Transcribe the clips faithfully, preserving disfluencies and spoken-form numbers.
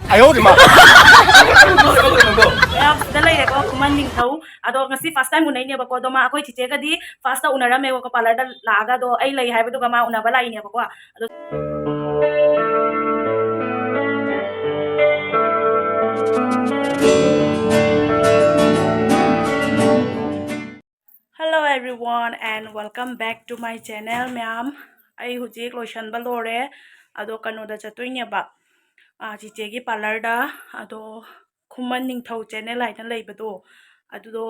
哎呦我的妈！ ꯃꯌꯥꯝ ꯁꯤꯗ ꯂꯩꯔꯦꯀꯣ, ꯈꯨꯃꯟ ꯅꯤꯡꯊꯧ꯫ ꯑꯗꯣ ꯉꯁꯤ first time ꯎꯅꯩꯅꯦꯕꯀꯣ꯫ ꯑꯗꯣ ꯃꯥ ꯑꯩꯈꯣꯏ ꯆꯤꯆꯦꯒꯗꯤ first ꯎꯅꯔꯝꯃꯦꯕꯀꯣ, parlourꯗ ꯂꯥꯛꯑꯒ꯫ ꯑꯗꯣ ꯑꯩ ꯂꯩ ꯍꯥꯏꯕꯗꯨꯒ ꯃꯥ ꯎꯅꯕ ꯂꯥꯛꯏꯅꯦꯕꯀꯣ꯫ ꯑꯗꯣ Hello everyone and welcome back to my channel, ꯃꯌꯥꯝ꯫ ꯑꯩ ꯍꯧꯖꯤꯛ ꯂꯣꯏꯁꯟꯕ ꯂꯣꯏꯔꯦ꯫ ꯑꯗꯣ ꯀꯩꯅꯣꯗ ꯆꯠꯇꯣꯏꯅꯦꯕ, ꯑꯥ, ꯆꯤꯆꯦꯒꯤ parlourꯗ꯫ ꯑꯗꯣ ꯈꯨꯃꯟ ꯅꯤꯡꯊꯧ channel ꯍꯥꯏꯅ ꯂꯩꯕꯗꯣ, ꯑꯗꯨꯗꯣ,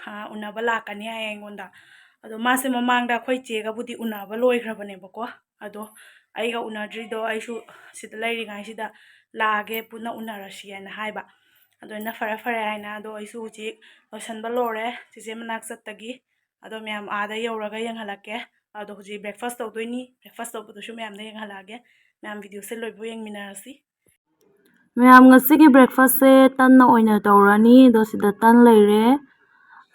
ꯑꯥ, ꯎꯅꯕ ꯂꯥꯛꯀꯅꯤ ꯍꯥꯏꯌꯦ ꯑꯩꯉꯣꯟꯗ꯫ ꯑꯗꯣ ꯃꯥꯁꯦ ꯃꯃꯥꯡꯗ ꯑꯩꯈꯣꯏ ꯆꯦꯒꯕꯨꯗꯤ ꯎꯅꯕ ꯂꯣꯏꯈ꯭ꯔꯕꯅꯦꯕꯀꯣ꯫ ꯑꯗꯣ ꯑꯩꯒ ꯎꯅꯗ꯭ꯔꯤꯗꯣ, ꯑꯩꯁꯨ ꯁꯤꯗ ꯂꯩꯔꯤꯉꯩꯁꯤꯗ ꯂꯥꯛꯑꯒꯦ, ꯄꯨꯟꯅ ꯎꯅꯔꯁꯤ ꯍꯥꯏꯅ ꯍꯥꯏꯕ꯫ ꯑꯗꯣ ꯑꯩꯅ ꯐꯔꯦ ꯐꯔꯦ ꯍꯥꯏꯅ꯫ ꯑꯗꯣ ꯑꯩꯁꯨ ꯍꯧꯖꯤꯛ ꯂꯣꯏꯁꯟꯕ ꯂꯣꯏꯔꯦ ꯆꯤꯆꯦ ꯃꯅꯥꯛ ꯆꯠꯇꯒꯤ꯫ ꯑꯗꯣ ꯃꯌꯥꯝ ꯑꯥꯗ ꯌꯧꯔꯒ ꯌꯦꯡꯍꯜꯂꯛꯀꯦ꯫ ꯑꯗꯣ ꯍꯧꯖꯤꯛ breakfast ꯇꯧꯗꯣꯏꯅꯤ, breakfast ꯇꯧꯕꯗꯨꯁꯨ ꯃꯌꯥꯝꯗ ꯌꯦꯡꯍꯜꯂꯛꯑꯒꯦ꯫ ꯃꯌꯥꯝ videoꯁꯦ ꯂꯣꯏꯕꯧ ꯌꯦꯡꯃꯤꯟꯅꯔꯁꯤ꯫ ꯃꯌꯥꯝ, ꯉꯁꯤꯒꯤ breakfastꯁꯦ ꯇꯟꯅ ꯑꯣꯏꯅ ꯇꯧꯔꯅꯤ꯫ ꯑꯗꯣ ꯁꯤꯗ ꯇꯟ ꯂꯩꯔꯦ,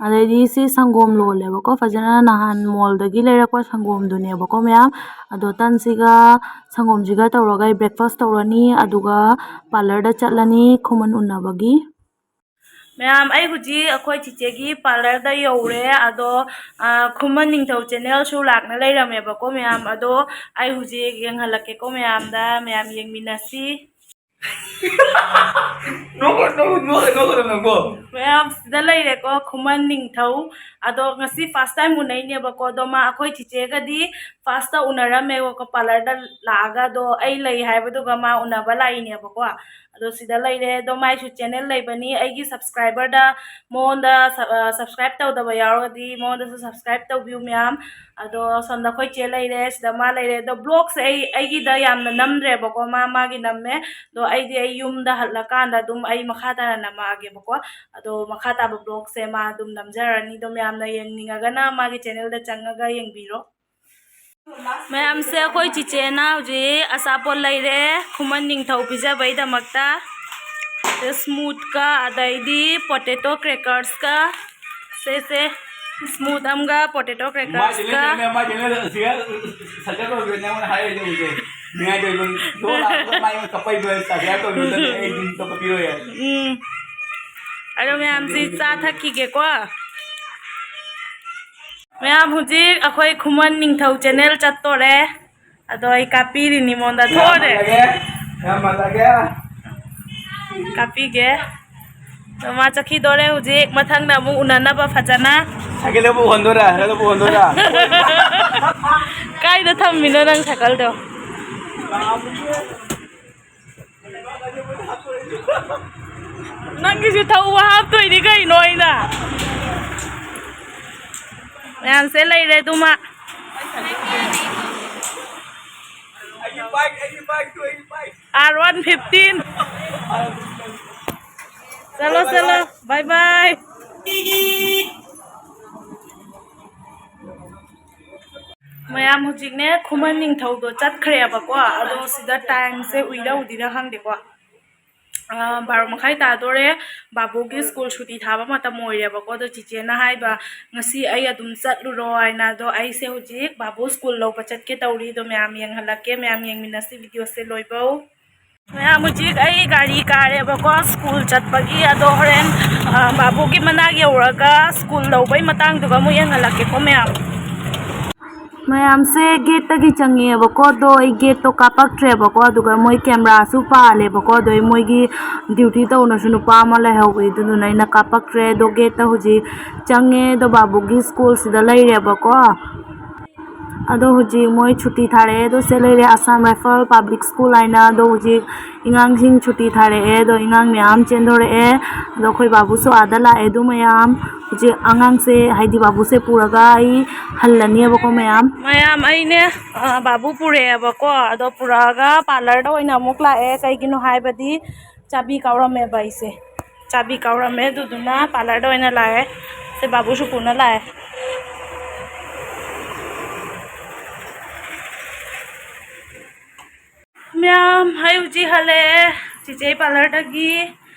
ꯑꯗꯩꯗꯤ ꯁꯤ ꯁꯪꯒꯣꯝ ꯂꯣꯜꯂꯦꯕꯀꯣ, ꯐꯖꯅ ꯅꯍꯥꯟ mallꯗꯒꯤ ꯂꯩꯔꯛꯄ ꯁꯪꯒꯣꯝꯗꯨꯅꯦꯕꯀꯣ ꯃꯌꯥꯝ꯫ ꯑꯗꯣ ꯇꯟꯁꯤꯒ ꯁꯪꯒꯣꯝꯁꯤꯒ ꯇꯧꯔꯒ ꯑꯩ breakfast ꯇꯧꯔꯅꯤ, ꯑꯗꯨꯒ parlourꯗ ꯆꯠꯂꯅꯤ ꯈꯨꯃꯟ ꯎꯅꯕꯒꯤ꯫ ꯃꯌꯥꯝ, ꯑꯩ ꯍꯧꯖꯤꯛ ꯑꯩꯈꯣꯏ ꯆꯤꯆꯦꯒꯤ parlourꯗ ꯌꯧꯔꯦ꯫ ꯑꯗꯣ, ꯑ, ꯈꯨꯃꯟ ꯅꯤꯡꯊꯧ channelꯁꯨ ꯂꯥꯛꯅ ꯂꯩꯔꯝꯃꯦꯕꯀꯣ ꯃꯌꯥꯝ꯫ ꯑꯗꯣ ꯑꯩ ꯍꯧꯖꯤꯛ ꯌꯦꯡꯍꯜꯂꯛꯀꯦꯀꯣ ꯃꯌꯥꯝꯗ, ꯃꯌꯥꯝ ꯌꯦꯡꯃꯤꯟꯅꯁꯤ꯫ ꯅꯣꯛꯀꯅꯨ, ꯅꯣꯛꯀꯅꯨ, ꯅꯣꯛꯀꯅꯨ, ꯅꯣꯛꯀꯅꯨ꯫ ꯃꯌꯥꯝ, ꯁꯤꯗ ꯂꯩꯔꯦꯀꯣ ꯈꯨꯃꯟ ꯅꯤꯡꯊꯧ꯫ ꯑꯗꯣ ꯉꯁꯤ first time ꯎꯅꯩꯅꯦꯕꯀꯣ꯫ ꯑꯗꯣ ꯃꯥ ꯑꯩꯈꯣꯏ ꯆꯤꯆꯦꯒꯗꯤ first ꯎꯅꯔꯝꯃꯦꯕꯀꯣ, parlourꯗ ꯂꯥꯛꯑꯒ꯫ ꯑꯗꯣ ꯑꯩ ꯂꯩ ꯍꯥꯏꯕꯗꯨꯒ ꯃꯥ ꯎꯅꯕ ꯂꯥꯛꯏꯅꯦꯕꯀꯣ꯫ ꯑꯗꯣ ꯁꯤꯗ ꯂꯩꯔꯦ꯫ ꯑꯗꯣ ꯃꯥꯏꯁꯨ channel ꯂꯩꯕꯅꯤ, ꯑꯩꯒꯤ subscriberꯗ ꯃꯉꯣꯟꯗ ꯁ-, ꯑ, subscribe ꯇꯧꯗꯕ ꯌꯥꯎꯔꯒꯗꯤ ꯃꯉꯣꯟꯗꯁꯨ subscribe ꯇꯧꯕꯤꯌꯨ ꯃꯌꯥꯝ꯫ ꯑꯗꯣ ꯁꯣꯝꯗ ꯑꯩꯈꯣꯏ ꯆꯦ ꯂꯩꯔꯦ, ꯁꯤꯗ ꯃꯥ ꯂꯩꯔꯦ꯫ ꯑꯗꯣ vlogꯁꯦ ꯑꯩ, ꯑꯩꯒꯤꯗ ꯌꯥꯝꯅ ꯅꯝꯗ꯭ꯔꯦꯕꯀꯣ, ꯃꯥ ꯃꯥꯒꯤ ꯅꯝꯃꯦ꯫ ꯑꯗꯣ ꯑꯩꯗꯤ ꯑꯩ ꯌꯨꯝꯗ ꯍꯜꯂꯀꯥꯟꯗ ꯑꯗꯨꯝ ꯑꯩ ꯃꯈꯥ ꯇꯥꯅ ꯅꯝꯃꯛꯑꯒꯦꯕꯀꯣ꯫ ꯑꯗꯣ ꯃꯈꯥ ꯇꯥꯕ vlogꯁꯦ ꯃꯥ ꯑꯗꯨꯝ ꯅꯝꯖꯔꯅꯤ꯫ ꯑꯗꯣ ꯃꯌꯥꯝꯅ ꯌꯦꯡꯅꯤꯡꯉꯒꯅ ꯃꯥꯒꯤ channelꯗ ꯆꯪꯉꯒ ꯌꯦꯡꯕꯤꯔꯣ꯫ ꯃꯌꯥꯝꯁꯦ, ꯑꯩꯈꯣꯏ ꯆꯤꯆꯦꯅ ꯍꯧꯖꯤꯛ ꯑꯆꯥꯄꯣꯠ ꯂꯩꯔꯦ ꯈꯨꯃꯟ ꯅꯤꯡꯊꯧ ꯄꯤꯖꯕꯩꯗꯃꯛꯇ꯫ Smoothꯀ ꯑꯗꯩꯗꯤ potato crackersꯀ꯫ ꯁꯦ, ꯁꯦ, Smooth ꯑꯃꯒ potato crackersꯀ꯫ ꯃꯥꯒꯤ ꯂꯩꯔꯦ, ꯃꯥꯒꯤ ꯂꯩꯔꯦ, ꯑꯁꯤꯒ ꯁꯖꯠ ꯇꯧꯕꯤꯔꯣ, ꯅꯉꯣꯟꯗ ꯍꯥꯏꯔꯤꯁꯦ ꯍꯧꯖꯤꯛ꯫ ꯃꯌꯥꯏꯗ ꯑꯗꯨꯝ ꯂꯣꯛ ꯂꯥꯛꯄꯗ ꯃꯥꯏ ꯑꯃ ꯀꯞꯄꯛꯏꯕ ꯆꯥꯛꯁꯦ ꯇꯧꯕꯤꯕꯗ ꯑꯩ ꯑꯗꯨꯝ ꯀꯞꯄꯛꯄꯤꯔꯣꯏ꯫ ꯎꯝ꯫ ꯑꯗꯣ ꯃꯌꯥꯝꯁꯤ ꯆꯥ ꯊꯛꯈꯤꯒꯦꯀꯣ꯫ ꯃꯌꯥꯝ ꯍꯧꯖꯤꯛ ꯑꯩꯈꯣꯏ ꯈꯨꯃꯟ ꯅꯤꯡꯊꯧ ꯆꯦꯅꯦꯜ ꯆꯠꯇꯣꯔꯦ꯫ ꯑꯗꯣ ꯑꯩ ꯀꯥꯞꯄꯤꯔꯤꯅꯤ ꯃꯉꯣꯟꯗ꯫ ꯊꯣꯛꯑꯣꯅꯦ꯫ ꯌꯥꯝ ꯃꯥꯜꯂꯒꯦ꯫ ꯌꯥꯝ ꯃꯥꯜꯂꯒꯦ꯫ ꯀꯥꯞꯄꯤꯒꯦ꯫ ꯑꯗꯣ ꯃꯥ ꯆꯠꯈꯤꯗꯣꯔꯦ ꯍꯧꯖꯤꯛ꯫ ꯃꯊꯪꯗ ꯑꯃꯨꯛ ꯎꯅꯅꯕ ꯐꯖꯅ꯫ ꯁꯥꯏꯀꯜꯗꯕꯨ ꯍꯣꯟꯗꯣꯏꯔꯥ? ꯁꯥꯏꯀꯜꯗꯕꯨ ꯍꯣꯟꯗꯣꯏꯔꯥ? ꯀꯥꯏꯗ ꯊꯝꯃꯤꯅꯣ ꯅꯪ ꯁꯥꯏꯀꯜꯗꯣ? ꯅꯪꯒꯤꯁꯨ ꯊꯧꯕ ꯍꯥꯞꯇꯣꯏꯅꯤ ꯀꯩꯅꯣ ꯑꯩꯅ꯫ ꯃꯌꯥꯝꯁꯦ ꯂꯩꯔꯦ ꯑꯗꯨꯃ꯫ R one fifteen. ꯆꯠꯂꯣ, ꯆꯠꯂꯣ꯫ ꯕꯥꯏ ꯕꯥꯏ꯫ ꯃꯌꯥꯝ ꯍꯧꯖꯤꯛꯅꯦ ꯈꯨꯃꯟ ꯅꯤꯡꯊꯧꯗꯣ ꯆꯠꯈ꯭ꯔꯦꯕꯀꯣ꯫ ꯑꯗꯣ ꯁꯤꯗ ꯇꯥꯏꯝꯁꯦ ꯎꯏꯔ ꯎꯗꯤꯔ ꯈꯪꯗꯦꯀꯣ꯫ ꯑ, ꯕꯥꯔꯣ ꯃꯈꯥꯏ ꯇꯥꯗꯣꯔꯦ꯫ ꯕꯥꯕꯨꯒꯤ ꯁ꯭ꯀꯨꯜ ꯁꯨꯇꯤ ꯊꯥꯕ ꯃꯇꯝ ꯑꯣꯏꯔꯦꯕꯀꯣ꯫ ꯑꯗꯣ ꯆꯤꯆꯦꯅ ꯍꯥꯏꯕ, "ꯉꯁꯤ ꯑꯩ ꯑꯗꯨꯝ ꯆꯠꯂꯨꯔꯣ" ꯍꯥꯏꯅ꯫ ꯑꯗꯣ ꯑꯩꯁꯦ ꯍꯧꯖꯤꯛ ꯕꯥꯕꯨ ꯁ꯭ꯀꯨꯜ ꯂꯧꯕ ꯆꯠꯀꯦ ꯇꯧꯔꯤ꯫ ꯑꯗꯣ ꯃꯌꯥꯝ ꯌꯦꯡꯍꯜꯂꯛꯀꯦ, ꯃꯌꯥꯝ ꯌꯦꯡꯃꯤꯟꯅꯁꯤ ꯚꯤꯗꯤꯑꯣꯁꯦ ꯂꯣꯏꯕꯧ꯫ ꯃꯌꯥꯝ ꯍꯧꯖꯤꯛ ꯑꯩ ꯒꯥꯔꯤ ꯀꯥꯔꯦꯕꯀꯣ ꯁ꯭ꯀꯨꯜ ꯆꯠꯄꯒꯤ꯫ ꯑꯗꯣ ꯍꯣꯔꯦꯟ, ꯑ, ꯕꯥꯕꯨꯒꯤ ꯃꯅꯥꯛ ꯌꯧꯔꯒ ꯁ꯭ꯀꯨꯜ ꯂꯧꯕꯩ ꯃꯇꯥꯡꯗꯨꯒ ꯑꯃꯨꯛ ꯌꯦꯡꯍꯜꯂꯛꯀꯦꯀꯣ ꯃꯌꯥꯝ꯫ ꯃꯌꯥꯝꯁꯦ ꯒꯦꯠꯇꯒꯤ ꯆꯪꯉꯛꯑꯦꯕꯀꯣ꯫ ꯑꯗꯣ ꯑꯩ ꯒꯦꯠꯇꯣ ꯀꯥꯞꯄꯛꯇ꯭ꯔꯦꯕꯀꯣ꯫ ꯑꯗꯨꯒ ꯃꯣꯏ ꯀꯦꯃꯦꯔꯥꯁꯨ ꯄꯥꯜꯂꯦꯕꯀꯣ꯫ ꯑꯗꯣ ꯑꯩ ꯃꯣꯏꯒꯤ ꯗ꯭ꯌꯨꯇꯤ ꯇꯧꯅꯁꯨ ꯅꯨꯄꯥ ꯑꯃ ꯂꯩꯍꯧꯋꯤ꯫ ꯑꯗꯨꯗꯨꯅ ꯑꯩꯅ ꯀꯥꯞꯄꯛꯇ꯭ꯔꯦ꯫ ꯑꯗꯣ ꯒꯦꯠꯇ ꯍꯧꯖꯤꯛ ꯆꯪꯉꯦ꯫ ꯑꯗꯣ ꯕꯥꯕꯨꯒꯤ ꯁ꯭ꯀꯨꯜꯁꯤꯗ ꯂꯩꯔꯦꯕꯀꯣ꯫ ꯑꯗꯣ ꯍꯧꯖꯤꯛ ꯃꯣꯏ ꯁꯨꯇꯤ ꯊꯥꯔꯛꯑꯦ꯫ ꯑꯗꯣ ꯁꯦ ꯂꯩꯔꯦ ꯑꯁꯥꯝ ꯔꯥꯏꯐꯜ ꯄꯥꯕ꯭ꯂꯤꯛ ꯁ꯭ꯀꯨꯜ ꯍꯥꯏꯅ꯫ ꯑꯗꯣ ꯍꯧꯖꯤꯛ ꯑꯉꯥꯡꯁꯤꯡ ꯁꯨꯇꯤ ꯊꯥꯔꯛꯑꯦ꯫ ꯑꯗꯣ ꯑꯉꯥꯡ ꯃꯌꯥꯝ ꯆꯦꯟꯗꯣꯔꯛꯑꯦ꯫ ꯑꯗꯣ ꯑꯩꯈꯣꯏ ꯕꯥꯕꯨꯁꯨ ꯑꯥꯗ ꯂꯥꯛꯑꯦ꯫ ꯑꯗꯨ ꯃꯌꯥꯝ ꯍꯧꯖꯤꯛ ꯑꯉꯥꯡꯁꯦ, ꯍꯥꯏꯗꯤ ꯕꯥꯕꯨꯁꯦ ꯄꯨꯔꯒ ꯑꯩ ꯍꯜꯂꯅꯦꯕꯀꯣ ꯃꯌꯥꯝ꯫ ꯃꯌꯥꯝ ꯑꯩꯅꯦ, ꯑ, ꯕꯥꯕꯨ ꯄꯨꯔꯛꯑꯦꯕꯀꯣ꯫ ꯑꯗꯣ ꯄꯨꯔꯛꯑꯒ ꯄꯥꯔꯂꯔꯗ ꯑꯣꯏꯅ ꯑꯃꯨꯛ ꯂꯥꯛꯑꯦ꯫ ꯀꯩꯒꯤꯅꯣ ꯍꯥꯏꯕꯗꯤ ꯆꯥꯕꯤ ꯀꯥꯎꯔꯝꯃꯦꯕ ꯑꯩꯁꯦ꯫ ꯆꯥꯕꯤ ꯀꯥꯎꯔꯝꯃꯦ꯫ ꯑꯗꯨꯗꯨꯅ ꯄꯥꯔꯂꯔꯗ ꯑꯣꯏꯅ ꯂꯥꯛꯑꯦ꯫ ꯁꯦ ꯕꯥꯕꯨꯁꯨ ꯄꯨꯅ ꯂꯥꯛꯑꯦ꯫ ꯃꯌꯥꯝ, ꯑꯩ ꯍꯧꯖꯤꯛ ꯍꯜꯂꯛꯑꯦ ꯆꯤꯆꯦ ꯄꯥꯔꯂꯔꯗꯒꯤ꯫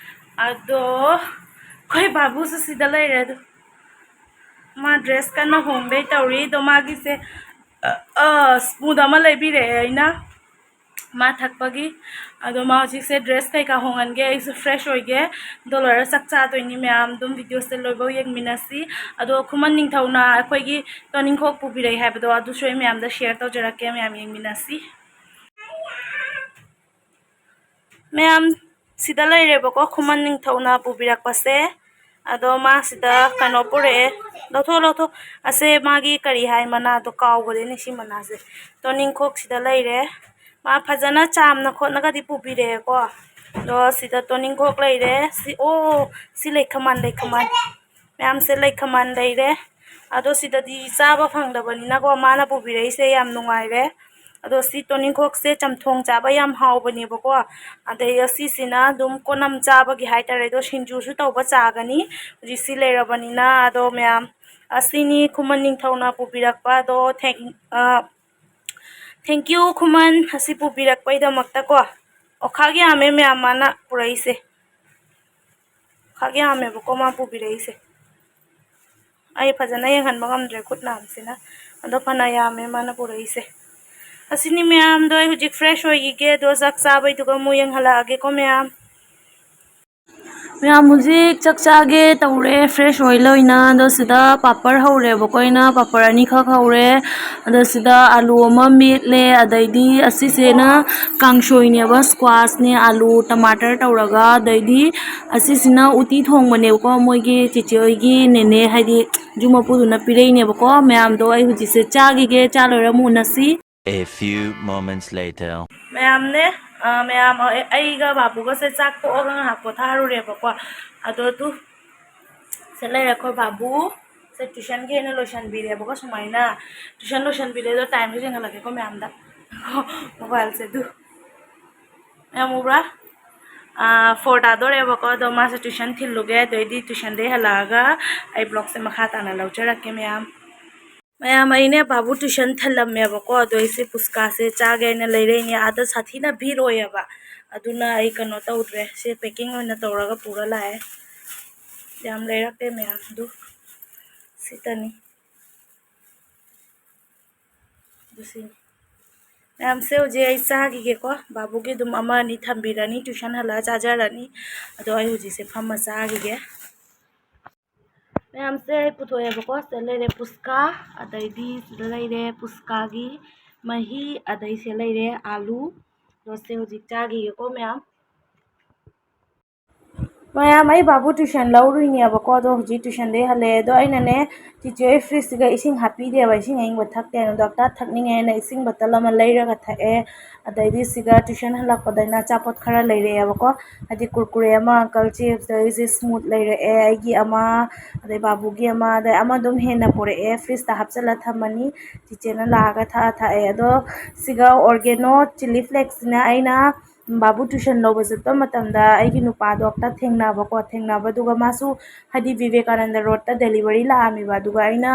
ꯑꯗꯣ ꯑꯩꯈꯣꯏ ꯕꯥꯕꯨꯁꯨ ꯁꯤꯗ ꯂꯩꯔꯦ꯫ ꯑꯗꯣ ꯃꯥ ꯗ꯭ꯔꯦꯁ ꯀꯟꯅ ꯍꯣꯡꯗꯣꯏ ꯇꯧꯔꯤ꯫ ꯑꯗꯣ ꯃꯥꯒꯤꯁꯦ, ꯑ, ꯑ, ꯁ꯭ꯃꯨꯠ ꯑꯃ ꯂꯩꯕꯤꯔꯛꯑꯦ ꯑꯩꯅ꯫ ꯃꯥ ꯊꯛꯄꯒꯤ꯫ ꯑꯗꯣ ꯃꯥ ꯍꯧꯖꯤꯛꯁꯦ dress ꯀꯩꯀꯥ ꯍꯣꯡꯍꯟꯒꯦ, ꯑꯩꯁꯨ fresh ꯑꯣꯏꯒꯦ꯫ ꯑꯗꯣ ꯂꯣꯏꯔ ꯆꯥꯛ ꯆꯥꯗꯣꯏꯅꯤ ꯃꯌꯥꯝ, ꯑꯗꯨꯝ videoꯁꯦ ꯂꯣꯏꯐꯥꯎ ꯌꯦꯡꯃꯤꯟꯅꯁꯤ꯫ ꯑꯗꯣ ꯈꯨꯃꯟ ꯅꯤꯡꯊꯧꯅ ꯑꯩꯈꯣꯏꯒꯤ ꯇꯣꯅꯤꯡꯈꯣꯛ ꯄꯨꯕꯤꯔꯛꯏ ꯍꯥꯏꯕꯗꯣ, ꯑꯗꯨꯁꯨ ꯑꯩ ꯃꯌꯥꯝꯗ share ꯇꯧꯖꯔꯛꯀꯦ, ꯃꯌꯥꯝ ꯌꯦꯡꯃꯤꯟꯅꯁꯤ꯫ ꯃꯌꯥꯝ, ꯁꯤꯗ ꯂꯩꯔꯦꯕꯀꯣ, ꯈꯨꯃꯟ ꯅꯤꯡꯊꯧꯅ ꯄꯨꯕꯤꯔꯛꯄꯁꯦ꯫ ꯑꯗꯣ ꯃꯥ ꯁꯤꯗ ꯀꯩꯅꯣ ꯄꯨꯔꯛꯑꯦ꯫ ꯂꯧꯊꯣꯛ, ꯂꯧꯊꯣꯛ꯫ ꯑꯁꯦ ꯃꯥꯒꯤ ꯀꯔꯤ ꯍꯥꯏ ꯃꯅꯥꯗꯣ ꯀꯥꯎꯒ꯭ꯔꯦꯅꯦ, ꯁꯤ ꯃꯅꯥꯁꯦ꯫ ꯇꯣꯅꯤꯡꯈꯣꯛ ꯁꯤꯗ ꯂꯩꯔꯦ꯫ ꯃꯥ ꯐꯖꯅ ꯆꯥꯝꯅ ꯈꯣꯠꯅꯒꯗꯤ ꯄꯨꯕꯤꯔꯛꯑꯦꯀꯣ꯫ ꯑꯗꯣ ꯁꯤꯗ ꯇꯣꯅꯤꯡꯈꯣꯛ ꯂꯩꯔꯦ꯫ ꯁꯤ, ꯑꯣ, ꯁꯤ ꯂꯩꯈꯃꯥꯟ, ꯂꯩꯈꯃꯥꯟ꯫ ꯃꯌꯥꯝꯁꯦ ꯂꯩꯈꯃꯥꯟ ꯂꯩꯔꯦ꯫ ꯑꯗꯣ ꯁꯤꯗꯗꯤ ꯆꯥꯕ ꯐꯪꯗꯕꯅꯤꯅꯀꯣ, ꯃꯥꯅ ꯄꯨꯕꯤꯔꯛꯏꯁꯦ ꯌꯥꯝ ꯅꯨꯡꯉꯥꯏꯔꯦ꯫ ꯑꯗꯣ ꯁꯤ ꯇꯣꯅꯤꯡꯈꯣꯛꯁꯦ ꯆꯝꯊꯣꯡ ꯆꯥꯕ ꯌꯥꯝ ꯍꯥꯎꯕꯅꯦꯕꯀꯣ꯫ ꯑꯗꯩ ꯑꯁꯤꯁꯤꯅ ꯑꯗꯨꯝ ꯀꯣꯅꯝ ꯆꯥꯕꯒꯤ ꯍꯥꯏꯇꯥꯔꯦ꯫ ꯑꯗꯣ ꯁꯤꯡꯖꯨꯁꯨ ꯇꯧꯕ ꯆꯥꯒꯅꯤ ꯍꯧꯖꯤꯛ ꯁꯤ ꯂꯩꯔꯕꯅꯤꯅ꯫ ꯑꯗꯣ ꯃꯌꯥꯝ, ꯑꯁꯤꯅꯤ ꯈꯨꯃꯟ ꯅꯤꯡꯊꯧꯅ ꯄꯨꯕꯤꯔꯛꯄ꯫ ꯑꯗꯣ thank, ꯑ, thank you ꯈꯨꯃꯟ, ꯑꯁꯤ ꯄꯨꯕꯤꯔꯛꯄꯩꯗꯃꯛꯇꯀꯣ꯫ ꯑꯣꯈꯥꯛ ꯌꯥꯝꯃꯦ ꯃꯌꯥꯝ ꯃꯥꯅ ꯄꯨꯔꯛꯏꯁꯦ꯫ ꯈꯥꯛ ꯌꯥꯝꯃꯦꯕꯀꯣ ꯃꯥ ꯄꯨꯕꯤꯔꯛꯏꯁꯦ꯫ ꯑꯩ ꯐꯖꯅ ꯌꯦꯡꯍꯟꯕ ꯉꯝꯗ꯭ꯔꯦ ꯈꯨꯠ ꯅꯥꯕꯁꯤꯅ꯫ ꯑꯗꯣ ꯐꯅ ꯌꯥꯝꯃꯦ ꯃꯥꯅ ꯄꯨꯔꯛꯏꯁꯦ꯫ ꯑꯁꯤꯅꯤ ꯃꯌꯥꯝꯗꯣ, ꯑꯩ ꯍꯧꯖꯤꯛ fresh ꯑꯣꯏꯈꯤꯒꯦ, ꯑꯗꯣ ꯆꯥꯛ ꯆꯥꯕꯩꯗꯨꯒ ꯑꯃꯨꯛ ꯌꯦꯡꯍꯜꯂꯛꯑꯒꯦꯀꯣ ꯃꯌꯥꯝ꯫ ꯃꯌꯥꯝ ꯍꯧꯖꯤꯛ ꯆꯥꯛ ꯆꯥꯒꯦ ꯇꯧꯔꯦ, fresh ꯑꯣꯏ ꯂꯣꯏꯅ꯫ ꯑꯗꯣ ꯁꯤꯗ ꯄꯥꯄꯔ ꯍꯧꯔꯦꯕꯀꯣ, ꯑꯩꯅ ꯄꯥꯄꯔ ꯑꯅꯤꯈꯛ ꯍꯧꯔꯦ꯫ ꯑꯗꯣ ꯁꯤꯗ ꯑꯂꯨ ꯑꯃ ꯃꯦꯠꯂꯦ, ꯑꯗꯩꯗꯤ ꯑꯁꯤꯁꯤꯅ ꯀꯥꯡꯁꯣꯏꯅꯦꯕ, squashꯅꯦ, ꯑꯂꯨ, ꯇꯃꯥꯇꯔ ꯇꯧꯔꯒ꯫ ꯑꯗꯩꯗꯤ ꯑꯁꯤꯁꯤꯅ ꯎꯇꯤ ꯊꯣꯡꯕꯅꯦꯕꯀꯣ, ꯃꯣꯏꯒꯤ ꯆꯤꯆꯦ ꯍꯣꯏꯒꯤ ꯅꯦꯅꯦ, ꯍꯥꯏꯗꯤ ꯌꯨꯝ ꯃꯄꯨꯗꯨꯅ ꯄꯤꯔꯛꯏꯅꯦꯕꯀꯣ꯫ ꯃꯌꯥꯝꯗꯣ ꯑꯩ ꯍꯧꯖꯤꯛꯁꯦ ꯆꯥꯈꯤꯒꯦ, ꯆꯥ ꯂꯣꯏꯔ ꯑꯃꯨꯛ ꯎꯅꯁꯤ꯫ A few moments later. ꯃꯌꯥꯝꯅꯦ, ꯑ, ꯃꯌꯥꯝ, ꯑ, ꯑꯩꯒ ꯕꯥꯕꯨꯒꯁꯦ ꯆꯥꯛ ꯇꯣꯛꯑꯒ ꯉꯥꯏꯍꯥꯛ ꯄꯣꯊꯥꯔꯨꯔꯦꯕꯀꯣ꯫ ꯑꯗꯣ ꯇꯨ, ꯁꯤ ꯂꯩꯔꯦ ꯑꯩꯈꯣꯏ ꯕꯥꯕꯨ꯫ ꯁꯦ tuitionꯒꯤ ꯑꯣꯏꯅ ꯂꯣꯏꯁꯟꯕꯤꯔꯦꯕꯀꯣ ꯁꯨꯃꯥꯏꯅ꯫ Tuition ꯂꯣꯏꯁꯟꯕꯤꯔꯦ, ꯑꯗꯣ timeꯁꯨ ꯌꯦꯡꯍꯜꯂꯛꯀꯦꯀꯣ ꯃꯌꯥꯝꯗ꯫ Mobileꯁꯦ ꯑꯗꯨ꯫ ꯃꯌꯥꯝ ꯎꯕ꯭ꯔꯥ? ꯑ, four ꯇꯥꯗꯣꯔꯦꯕꯀꯣ, ꯑꯗꯣ ꯃꯥꯁꯦ tuition ꯊꯤꯜꯂꯨꯒꯦ, ꯑꯗꯩꯗꯤ tuitionꯗꯩ ꯍꯜꯂꯛꯑꯒ ꯑꯩ vlogꯁꯦ ꯃꯈꯥ ꯇꯥꯅ ꯂꯧꯖꯔꯛꯀꯦ ꯃꯌꯥꯝ꯫ ꯃꯌꯥꯝ, ꯑꯩꯅꯦ ꯕꯥꯕꯨ tuition ꯊꯤꯜꯂꯝꯃꯦꯕꯀꯣ, ꯑꯗꯣ ꯑꯩꯁꯦ ꯄꯨꯁꯀꯥꯁꯦ ꯆꯥꯒꯦ ꯍꯥꯏꯅ ꯂꯩꯔꯛꯏꯅꯦ꯫ ꯑꯥꯗ ꯁꯥꯊꯤꯅ ꯚꯤꯔ ꯑꯣꯏꯌꯦꯕ, ꯑꯗꯨꯅ ꯑꯩ ꯀꯩꯅꯣ ꯇꯧꯗ꯭ꯔꯦ, ꯁꯤ packing ꯑꯣꯏꯅ ꯇꯧꯔꯒ ꯄꯨꯔ ꯂꯥꯛꯑꯦ꯫ ꯌꯥꯝ ꯂꯩꯔꯛꯇꯦ ꯃꯌꯥꯝ, ꯑꯗꯨ ꯁꯤꯇꯅꯤ꯫ ꯑꯗꯨ ꯁꯤꯅꯤ꯫ ꯃꯌꯥꯝꯁꯦ, ꯍꯧꯖꯤꯛ ꯑꯩ ꯆꯥꯈꯤꯒꯦꯀꯣ꯫ ꯕꯥꯕꯨꯒꯤ ꯑꯗꯨꯝ ꯑꯃ ꯑꯅꯤ ꯊꯝꯕꯤꯔꯅꯤ, tuition ꯍꯜꯂꯛꯑ ꯆꯥꯖꯔꯅꯤ꯫ ꯑꯗꯣ ꯑꯩ ꯍꯧꯖꯤꯛꯁꯦ ꯐꯝꯃ ꯆꯥꯈꯤꯒꯦ꯫ ꯃꯌꯥꯝꯁꯦ, ꯑꯩ ꯄꯨꯊꯣꯛꯑꯦꯕꯀꯣ꯫ ꯁꯤꯗ ꯂꯩꯔꯦ ꯄꯨꯁꯀꯥ, ꯑꯗꯩꯗꯤ ꯁꯤꯗ ꯂꯩꯔꯦ ꯄꯨꯁꯀꯥꯒꯤ ꯃꯍꯤ, ꯑꯗꯩ ꯁꯤꯗ ꯂꯩꯔꯦ ꯑꯥꯂꯨ꯫ ꯑꯗꯣ ꯁꯦ ꯍꯧꯖꯤꯛ ꯆꯥꯈꯤꯒꯦꯀꯣ ꯃꯌꯥꯝ꯫ ꯃꯌꯥꯝ, ꯑꯩ ꯕꯥꯕꯨ tuition ꯂꯧꯔꯨꯏꯅꯦꯕꯀꯣ꯫ ꯑꯗꯣ ꯍꯧꯖꯤꯛ tuitionꯗꯩ ꯍꯜꯂꯛꯑꯦ꯫ ꯑꯗꯣ ꯑꯩꯅꯅꯦ, ꯆꯤꯆꯦ ꯍꯣꯏ fridgeꯁꯤꯒ ꯏꯁꯤꯡ ꯍꯥꯞꯄꯤꯗꯦꯕ, ꯏꯁꯤꯡ ꯑꯏꯪꯕ ꯊꯛꯇꯦꯅ꯫ ꯗꯣꯛꯇꯔ ꯊꯛꯅꯤꯡꯉꯦꯅ ꯏꯁꯤꯡ bottle ꯑꯃ ꯂꯩꯔꯒ ꯊꯛꯑꯦ꯫ ꯑꯗꯩꯗꯤ ꯁꯤꯗ tuition ꯍꯜꯂꯛꯄꯗ ꯑꯩꯅ ꯑꯆꯥꯄꯣꯠ ꯈꯔ ꯂꯩꯔꯛꯑꯦꯕꯀꯣ꯫ ꯍꯥꯏꯗꯤ ꯀꯨꯔꯀꯨꯔꯦ ꯑꯃ, Uncle Chips, ꯑꯗꯩ Smooth ꯂꯩꯔꯛꯑꯦ ꯑꯩꯒꯤ ꯑꯃ, ꯑꯗꯩ ꯕꯥꯕꯨꯒꯤ ꯑꯃ, ꯑꯗꯩ ꯑꯃ ꯑꯗꯨꯝ ꯍꯦꯟꯅ ꯄꯨꯔꯛꯑꯦ꯫ Fridgeꯇ ꯍꯥꯞꯆꯤꯜꯂ ꯊꯝꯃꯅꯤ꯫ ꯆꯤꯆꯦꯅ ꯂꯥꯛꯑꯒ ꯊꯛꯑ ꯊꯛꯑꯦ꯫ ꯑꯗꯣ ꯁꯤꯒ Organo chilli flakesꯁꯤꯅ ꯑꯩꯅ ꯕꯥꯕꯨ tuition ꯂꯧꯕ ꯆꯠꯄ ꯃꯇꯝꯗ ꯑꯩꯒꯤ ꯅꯨꯄꯥꯗꯣ ꯑꯝꯇ ꯊꯦꯡꯅꯕꯀꯣ꯫ ꯊꯦꯡꯅꯕꯗꯨꯒ ꯃꯥꯁꯨ ꯍꯥꯏꯗꯤ ꯚꯤꯕꯦꯀꯥꯅꯟꯗ ꯔꯣꯗꯇ delivery ꯂꯥꯛꯑꯝꯃꯦꯕ꯫ ꯑꯗꯨꯒ ꯑꯩꯅ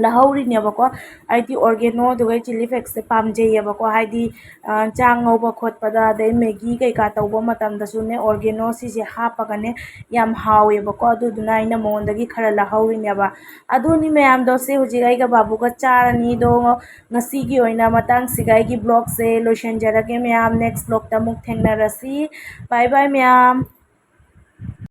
ꯂꯧꯍꯧꯔꯤꯅꯦꯕꯀꯣ꯫ ꯑꯩꯗꯤ Organo ꯑꯗꯨꯒ chilli flakesꯁꯦ ꯄꯥꯝꯖꯩꯌꯦꯕꯀꯣ꯫ ꯍꯥꯏꯗꯤ, ꯑ, ꯆꯥꯛ ꯉꯧꯕ ꯈꯣꯠꯄꯗ, ꯑꯗꯩ Maggi ꯀꯩꯀꯥ ꯇꯧꯕ ꯃꯇꯝꯗꯁꯨꯅꯦ, Organo ꯁꯤꯁꯦ ꯍꯥꯞꯄꯒꯅꯦ ꯌꯥꯝ ꯍꯥꯎꯋꯦꯕꯀꯣ꯫ ꯑꯗꯨꯗꯨꯅ ꯑꯩꯅ ꯃꯉꯣꯟꯗꯒꯤ ꯈꯔ ꯂꯧꯍꯧꯔꯤꯅꯦꯕ꯫ ꯑꯗꯨꯅꯤ ꯃꯌꯥꯝꯗꯣ, ꯁꯤ ꯍꯧꯖꯤꯛ ꯑꯩꯒ ꯕꯥꯕꯨꯒ ꯆꯥꯔꯅꯤ꯫ ꯑꯗꯣ ꯉꯁꯤꯒꯤ ꯑꯣꯏꯅ ꯃꯇꯥꯡꯁꯤꯒ ꯑꯩꯒꯤ vlogꯁꯦ ꯂꯣꯏꯁꯤꯟꯖꯔꯒꯦ ꯃꯌꯥꯝ꯫ Next vlogꯇ ꯑꯃꯨꯛ ꯊꯦꯡꯅꯔꯁꯤ꯫ Bye bye ꯃꯌꯥꯝ꯫